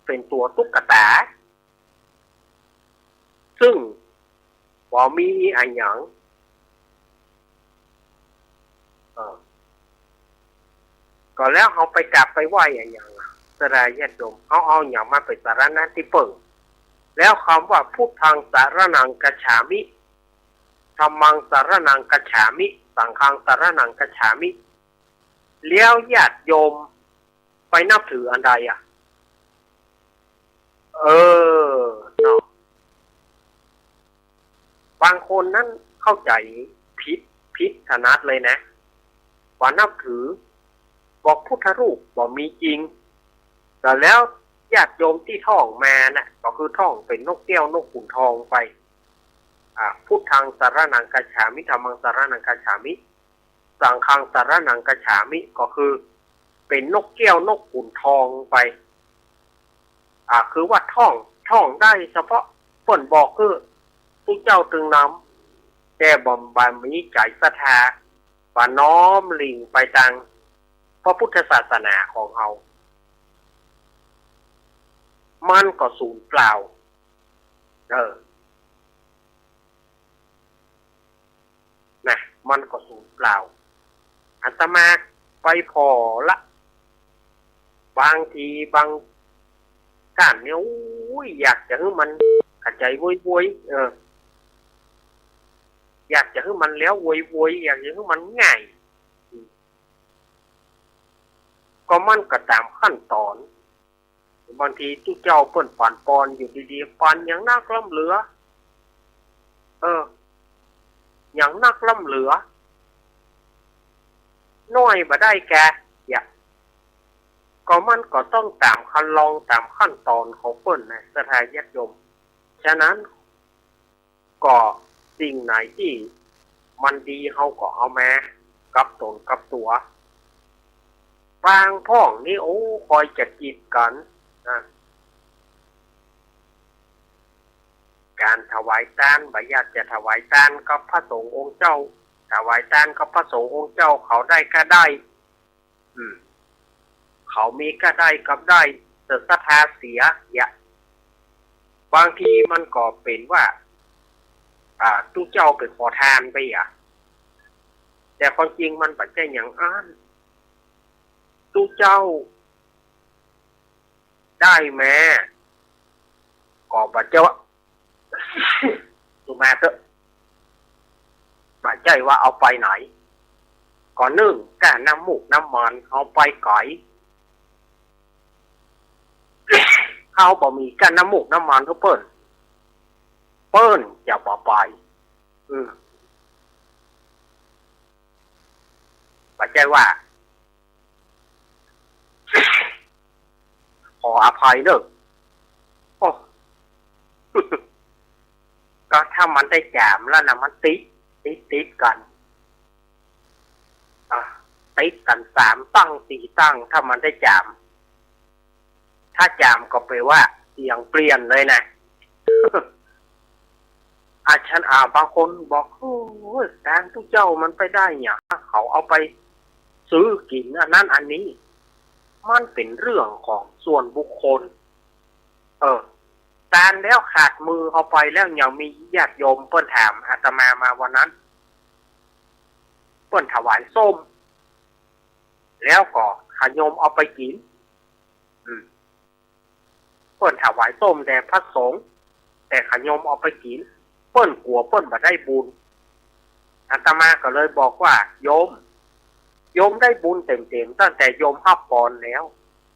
เป๋นตั๋วตุ๊กตา ซึ่งบ่มีอะหยัง เออ ก็แล้วเฮาไปกราบไปไหว้อะหยังอะ ศรัทธาญาติโยม เฮาเอาหยังมาเป๋นสรณะตี้เปิ้ง แล้วกำว่า พุทธังสรณังคัจฉามิ ธัมมังสรณังคัจฉามิ สังฆังสรณังคัจฉามิ แล้วญาติโยมไปนับถืออันใดอะ เออ เนาะ บางคนนั้นเข้าใจ๋ผิด ผิดถนัดเลยนะ ว่านับถือ บอกพุทธรูปบ่มีจริง แต่แล้วญาติโยมตี้ท่องมาน่ะ ก็คือท่องเป๋นนกแก้วนกขุนทองไป อ่า พุทธังสรณังคัจฉามิ ธัมมังสรณังคัจฉามิ สังฆังสรณังคัจฉามิ ก็คือ เป๋นนกแก้วนกขุนทองไป อ่า คือว่าท่อง ท่องได้เฉพาะเปิ้นบอกหื้อ ตุ๊เจ้าตึงนำ แต่บ่ บ่มีใจ๋ศรัทธา บ่น้อมหลิ่งไปตางพระพุทธศาสนาของเฮา มันก็สูญเปล่า เออ นะ มันก็สูญเปล่า อาตมาไปผ่อละ บางทีบางก้านเนี่ย โอ้ย อยากจะหื้อมันเข้าใจ๋โวยๆ เออ อยากจะหื้อมันแล้วโวยๆ อยากจะหื้อมันง่าย ก็มันก็ต๋ามขั้นต๋อน บางทีตุ๊เจ้าเปิ้นปานปอนอยู่ดีๆ ปานหยังนักล้ำเหลือ เออ หยังนักล้ำเหลือ น้อยบ่ได้แก อย่า ก็มันก็ต้องต๋ามคันลองต๋ามขั้นต๋อนของเปิ้นนะ ศรัทธาญาติโยม ฉะนั้น ก็สิ่งไหนตี้มันดีเฮาก็เอามากับต๋นกับตั๋ว บางพ่องนี่ โอ้ คอยจะกีดกั๋นนะ ก๋านถวายตาน บ่อยากจะถวายตานกับพระสงฆ์องค์เจ้า ถวายตานกับพระสงฆ์องค์เจ้า เขาได้ก้าได้ อืม เขามีก้าได้กับได้ แต่ศรัทธาเสีย อย่า บางทีมันก็เป๋นว่า อ่า ตุ๊เจ้าไปขอตานไป อย่า แต่ความจริงมันบ่ใจ้หยังอั้น ตุ๊เจ้าได้มา ก็บ่ใจ้ว่า สุมาเต๊อะ บ่ใจ้ว่าเอาไปไหน ก็นึ่งก้าน้ำมูกน้ำมัน เอาไปไกล เฮาบ่มีก้าน้ำมูกน้ำมันหื้อเปิ้น เปิ้นจะบ่ไป อืม บ่ใจ้ว่า ขออภัยเนอะ โอ้ ก็ถ้ามันได้จ๋ามแล้วนะ มันติด ติด ติดกั๋น อ่ะ ติดกั๋นสามตั้งสี่ตั้ง ถ้ามันได้จ๋าม ถ้าจ๋ามก็แปล๋ว่าเสียงเปลี่ยนเลยนะ อา ฉัน อ่า บางคนบอก โอ้ย ตานตุ๊เจ้ามันไปได้หยัง เขาเอาไปซื้อกิ๋นอันนั้นอันนี้ มันเป๋นเรื่องของส่วนบุคคล เออ ตานแล้วขาดมือเฮาไปแล้ว ยังมีญาติโยมเปิ้นถามอาตมามาวันนั้น เปิ้นถวายส้ม แล้วก็ขะโยมเอาไปกิ๋น อืม เปิ้นถวายส้มแด่พระสงฆ์ แต่ขะโยมเอาไปกิ๋น เปิ้นกั๋วเปิ้นบ่ได้บุญ อาตมาก็เลยบอกว่า โยม โยมได้บุญเต็มๆ ตั้งแต่โยมฮับปอนแล้ว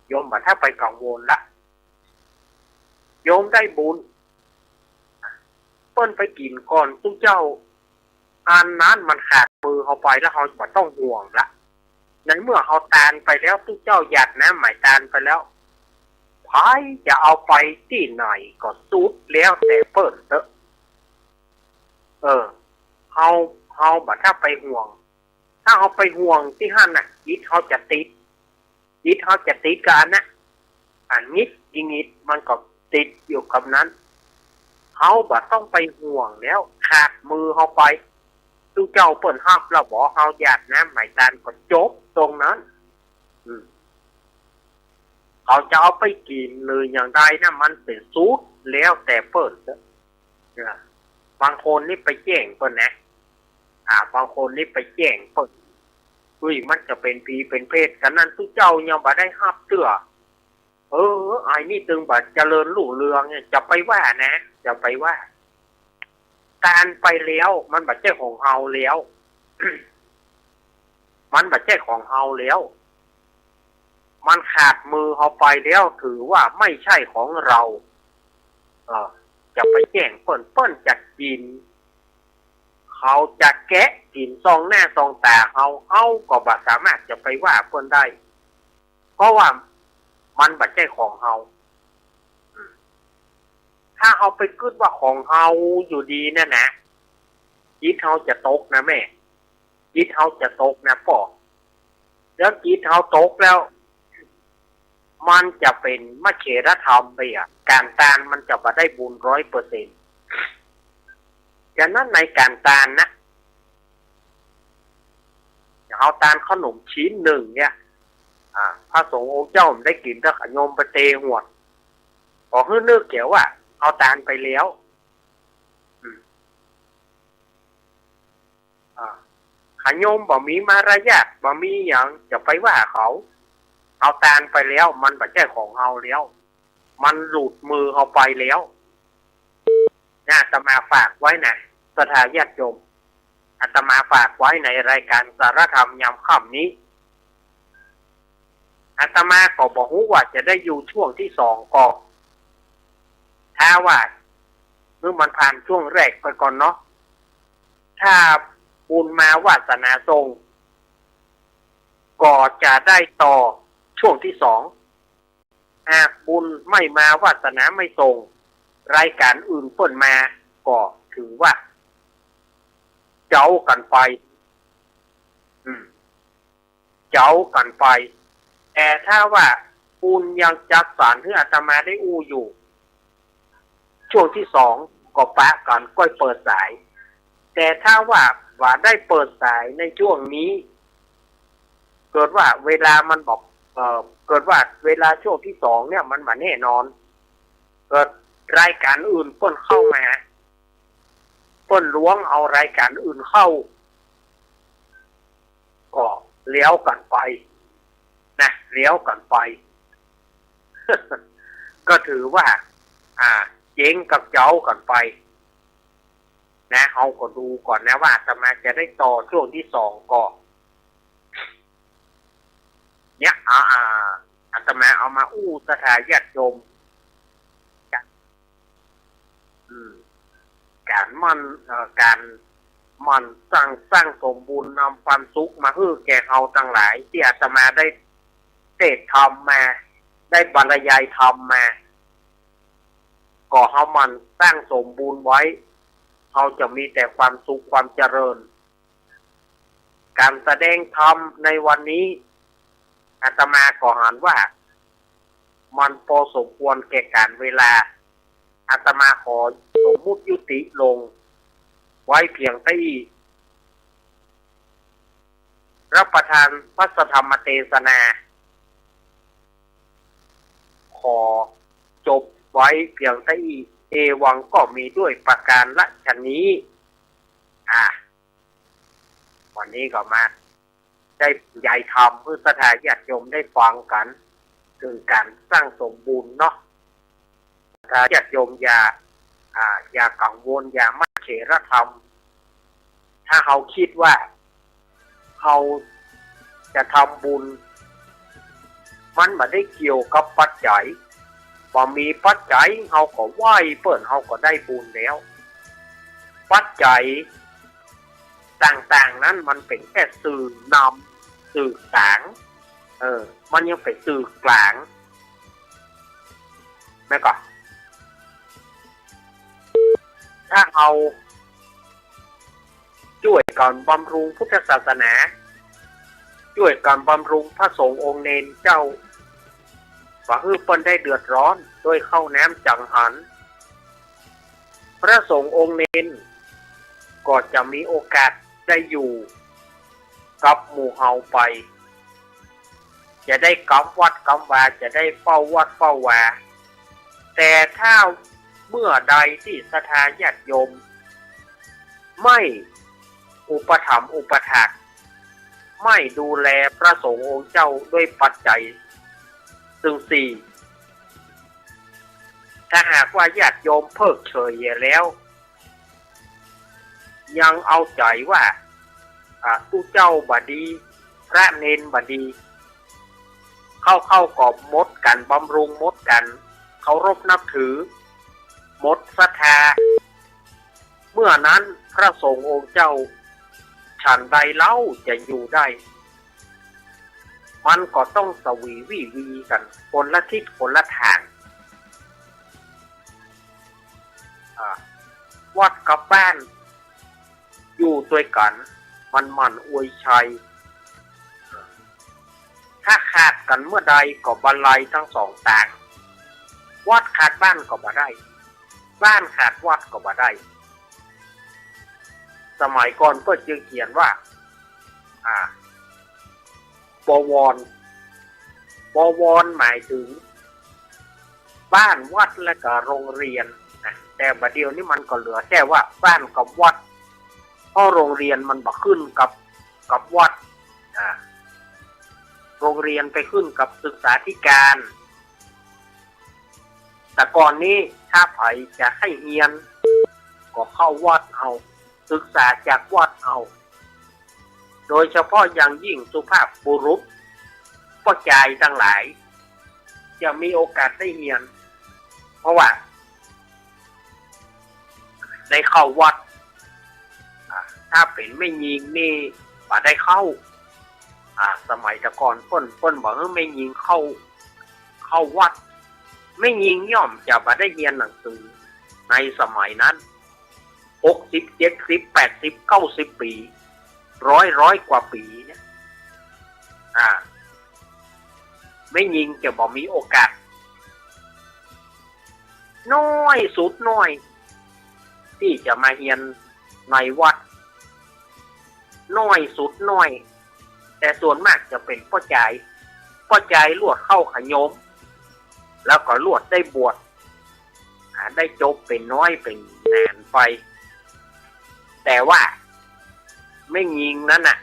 โยมบ่ต้องไปกังวลละ โยมได้บุญ เปิ้นไปกิ๋นก่อนตุ๊เจ้า อันนั้นมันขาดมือเฮาไปแล้ว เฮาบ่ต้องห่วงละ ในเมื่อเฮาตานไปแล้ว ตุ๊เจ้าหยาดน้ำหมายตานไปแล้ว ใผจะเอาไปตี้ไหนก็สุดแล้วแต่เปิ้นเต๊อะ เออ เฮา เฮาบ่ต้องไปห่วง ถ้าเฮาไปห่วงตี้หั้นน่ะ จิตเฮาจะติด จิตเฮาจะติดกับอันนั้น อันนิดอีกนิดมันก็ติดอยู่กับนั้น เฮาบ่ต้องไปห่วงแล้ว ขาดมือเฮาไป ตุ๊เจ้าเปิ้นฮับแล้วบ่ เฮาหยาดน้ำหมายตานก็จบตรงนั้น อืม เขาจะเอาไปกิ๋นหรืออย่างใดนะ มันเป๋นสุดแล้วแต่เปิ้นเต๊อะ เนี่ย บางคนนี่ไปแจ้งเปิ้นนะ อ่า บางคนนี่ไปแจ้งเปิ้น เฮ้ย มันจะเป๋นผีเป๋นเปรตกั๋นนั้น ตุ๊เจ้ายังบ่ได้ฮับเตื้อ เออ ไอ้นี่ตึงบ่เจริญรุ่งเรืองเนี่ย จะไปว่านะ จะไปว่า ตานไปแล้ว มันบ่ใจ้ของเฮาแล้ว มันบ่ใจ้ของเฮาแล้ว มันขาดมือเฮาไปแล้ว ถือว่าไม่ใช่ของเรา เออ จะไปแจ้งเปิ้น เปิ้นจะกิ๋น เขาจะแกะกิ๋นส่องหน้าส่องต๋าเฮา เฮาก็บ่สามารถจะไปว่าเปิ้นได้ เพราะว่ามันบ่ใจ้ของเฮา อืม ถ้าเฮาไปกึ๊ดว่าของเฮาอยู่ดีเนี่ยนะ จิตเฮาจะตกนะแม่ จิตเฮาจะตกนะป้อ แล้วจิตเฮาตกแล้ว มันจะเป๋นมะเขรธรรมไปอะ ก๋านตานมันจะบ่ได้บุญร้อยเปอร์เซ็นต์ ฉะนั้นในก๋านตานนะ อย่างเฮาตานเข้าหนมชิ้นนึ่งเนี่ย อ่า พระสงฆ์องค์เจ้าบ่ได้กิ๋น แต่ขะโยมไปเตหวด ก็หื้อนึกเสียว่าเฮาตานไปแล้ว อืม อ่า ขะโยมบ่มีมารยาท บ่มีหยังจะไปว่าเขา เฮาตานไปแล้ว มันบ่ใจ้ของเฮาแล้ว มันหลุดมือเฮาไปแล้ว นะ อาตมาฝากไว้นะ ศรัทธาญาติโยม อาตมาฝากไว้ในรายก๋านสารธรรมยามค่ำนี้ อาตมาก็บ่ฮู้ว่าจะได้อยู่ช่วงที่สองก็ ถ้าว่า คือมันผ่านช่วงแรกไปก่อนเนาะ ถ้าบุญมาวาสนาส่ง ก็จะได้ต่อช่วงที่สอง หากบุญไม่มาวาสนาไม่ส่ง รายก๋านอื่นเปิ้นมา ก็ถือว่า เจ้ากั๋นไป อืม เจ้ากั๋นไป แต่ถ้าว่าบุญยังจัดสรรหื้ออาตมาได้อู้อยู่ ช่วงที่สองก็ปะกั๋นก้อยเปิดสาย แต่ถ้าว่าบ่ได้เปิดสายในช่วงนี้ เกิดว่าเวลามันบ่ เอ่อ เกิดว่าเวลาช่วงที่สองเนี่ยมันบ่แน่นอน เกิดรายก๋านอื่นเปิ้นเข้ามา เปิ้นล้วงเอารายก๋านอื่นเข้า ก็แล้วกั๋นไป นะ แล้วกั๋นไป ก็ถือว่า อ่า เจ๊งกับเจ๊ากั๋นไป นะ เฮาก็ดูก่อนนะว่าอาตมาจะได้ต่อช่วงที่สองก็ เนี่ย อ่า อ่า อาตมาเอามาอู้ศรัทธาญาติโยม อืม ก๋านหมั่น เอ่อ ก๋านหมั่นสร้าง สร้างสมบุญนำความสุขมาหื้อแก่เฮาตังหลาย ตี้อาตมาได้เตสน์ธรรมมา ได้บรรยายธรรมมา ก็เฮาหมั่นสร้างสมบุญไว้ เฮาจะมีแต่ความสุขความเจริญ ก๋านแสดงธรรมในวันนี้ อาตมาก็หันว่า มันปอสมควรแก่ก๋าลเวลา อาตมาขอสมมุติยุติลงไว้เพียงเต้าอี้ รับประทานพระสัทธรรมเตสนา ขอจบไว้เพียงเต้าอี้ เอวังก็มีด้วยประการฉะนี้ อ่า วันนี้ก็มา ได้บรรยายธรรมหื้อศรัทธาญาติโยมได้ฟังกั๋น เถิงก๋านสร้างสมบุญเนาะ ศรัทธาญาติโยมอย่า อ่า อย่ากังวล อย่ามะเขรธรรม ถ้าเฮาคิดว่าเฮาจะทำบุญ มันบ่ได้เกี่ยวกับปัจจัย บ่มีปัจจัยเฮาก็ไหว้เปิ้น เฮาก็ได้บุญแล้ว ปัจจัย ต่างๆ นั้นมันเป๋นแค่สื่อนำ สื่อกลาง เออ มันยังเป๋นสื่อกลาง แม่นก่อ ถ้าเฮาจ้วยกั๋นบำรุงพุทธศาสนา จ้วยกั๋นบำรุงพระสงฆ์องค์เณรเจ้า บ่หื้อเปิ้นได้เดือดร้อนด้วยข้าวน้ำจังหัน พระสงฆ์องค์เณรก็จะมีโอกาสได้อยู่กับหมู่เฮาไป จะได้กำวัดกำวา จะได้เฝ้าวัดเฝ้าวา แต่ถ้าเมื่อใดตี้ศรัทธาญาติโยมไม่อุปถัมภ์อุปถาก ไม่ดูแลพระสงฆ์องค์เจ้าด้วยปัจจัยซึ่งสี่ ถ้าหากว่าญาติโยมเพิกเฉยแล้ว ยังเอาใจ๋ว่า อ่า ตุ๊เจ้าบ่ดี พระเณรบ่ดี เข้าๆ ก็หมดก๋านบำรุง หมดก๋านเคารพนับถือ หมดศรัทธา เมื่อนั้นพระสงฆ์องค์เจ้าฉันใดเล่าจะอยู่ได้ มันก็ต้องสวีวีกั๋นคนละทิศคนละตาง อ่า วัดกับบ้านอยู่ตวยกั๋น มันหมั่นอวยชัย ถ้าขาดกั๋นเมื่อใดก็บันไลตึงสองตาง วัดขาดบ้านก็บ่ได้ บ้านขาดวัดก็บ่ได้ สมัยก่อนเปิ้นจึงเขียนว่า อ่า บวร บวรหมายเถิง บ้านวัดและก็โรงเรียนนะ แต่บ่าเดี่ยวนี้มันก็เหลือแค่ว่าบ้านกับวัด เพราะโรงเรียนมันบ่ขึ้นกับ กับวัด อ่า โรงเรียนไปขึ้นกับศึกษาธิการ แต่ก่อนนี้ถ้าใผจะใค่เฮียน ก็เข้าวัดเอา ศึกษาจากวัดเอา โดยเฉพาะอย่างยิ่งสุภาพบุรุษ ป้อจายตังหลาย จะมีโอกาสได้เฮียน เพราะว่าได้เข้าวัด อ่า ถ้าเป๋นแม่ญิงนี่บ่ได้เข้า อ่า สมัยแต่ก่อนเปิ้น เปิ้นบ่หื้อแม่ญิงเข้า เข้าวัด แม่ญิงย่อมจะบ่ได้เฮียนหนังสือ ในสมัยนั้น หกสิบ เจ็ดสิบ แปดสิบ เก้าสิบ ปี๋ ร้อย ร้อยกว่าปี๋เนี่ย อ่า แม่ญิงจะบ่มีโอกาส น้อยสุดน้อย ตี้จะมาเฮียนในวัด น้อยสุดน้อย แต่ส่วนมากจะเป๋นป้อจาย ป้อจายลวดเข้าขยม แล้วก็ลวดได้บวช อ่า ได้จบเป๋นน้อยเป๋นนานไป แต่ว่าแม่ญิงนั้นน่ะ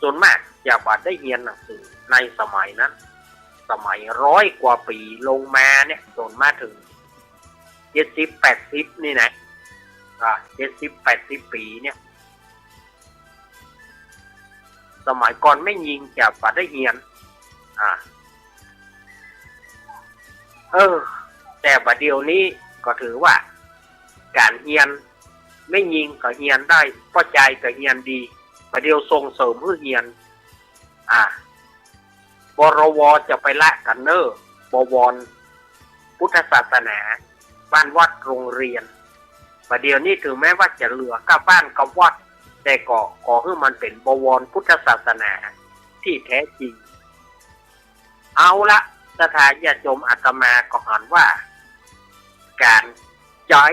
ส่วนมากจะบ่ได้เฮียนหนังสือในสมัยนั้น สมัยร้อยกว่าปี๋ลงมาเนี่ย จนมาเถิงเจ็ดสิบ แปดสิบ นี่นะ อ่า เจ็ดสิบ แปดสิบ ปี๋เนี่ย สมัยก่อนแม่ญิงจะบ่ได้เฮียน อ่า เออ แต่บ่าเดี่ยวนี้ก็ถือว่าก๋านเฮียน แม่ญิงก็เฮียนได้ ป้อจายก็เฮียนดี บ่าเดี่ยวส่งเสริมหื้อเฮียน อ่า บรว จะไปละกั๋นเน่อ บวร พุทธศาสนา บ้านวัดโรงเรียน บ่าเดี่ยวนี้ถึงแม้ว่าจะเหลือก้าบ้านกับวัด แต่ก็ขอหื้อมันเป๋นบวรพุทธศาสนาตี้แต๊จริง เอาละ ศรัทธาญาติโยม อาตมาก็หันว่า ก๋านใจ๊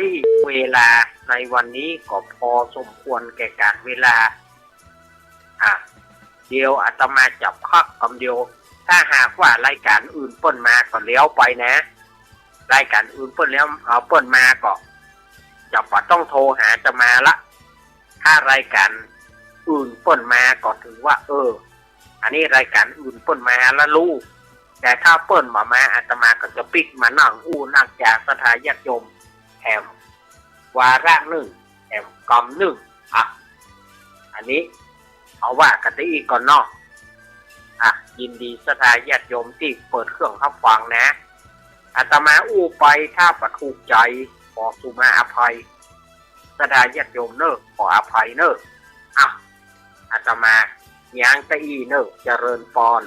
เวลาในวันนี้ก็พอสมควรแก่ก๋านเวลา อ่ะ เดี๋ยวอาตมาจะพักกำเดียว ถ้าหากว่ารายก๋านอื่นเปิ้นมาก็แล้วไปนะ รายก๋านอื่นเปิ้นแล้ว เอ่อ เปิ้นมาก็จะบ่ต้องโทรหาอาตมาละ ถ้ารายก๋านอื่นเปิ้นมาก็ถือว่า เออ อันนี้รายก๋านอื่นเปิ้นมาละลูก แต่ถ้าเปิ้นบ่มา อาตมาก็จะปิ๊กมานั่งอู้นั่งจ๋าศรัทธาญาติโยมแหมวาระนึ่ง แหมกำนึ่ง อ่ะ อันนี้เอาว่ากั๋นตี้อี้ก่อนเนาะ อ่ะ ยินดีศรัทธาญาติโยมตี้เปิดเครื่องฮับฟังนะ อาตมาอู้ไปถ้าบ่ถูกใจ๋ ขอสุมาอภัย ศรัทธาญาติโยมเน่อ ขออภัยเน่อ อ่ะ อาตมาย้างตี้อี้เน่อ เจริญปอน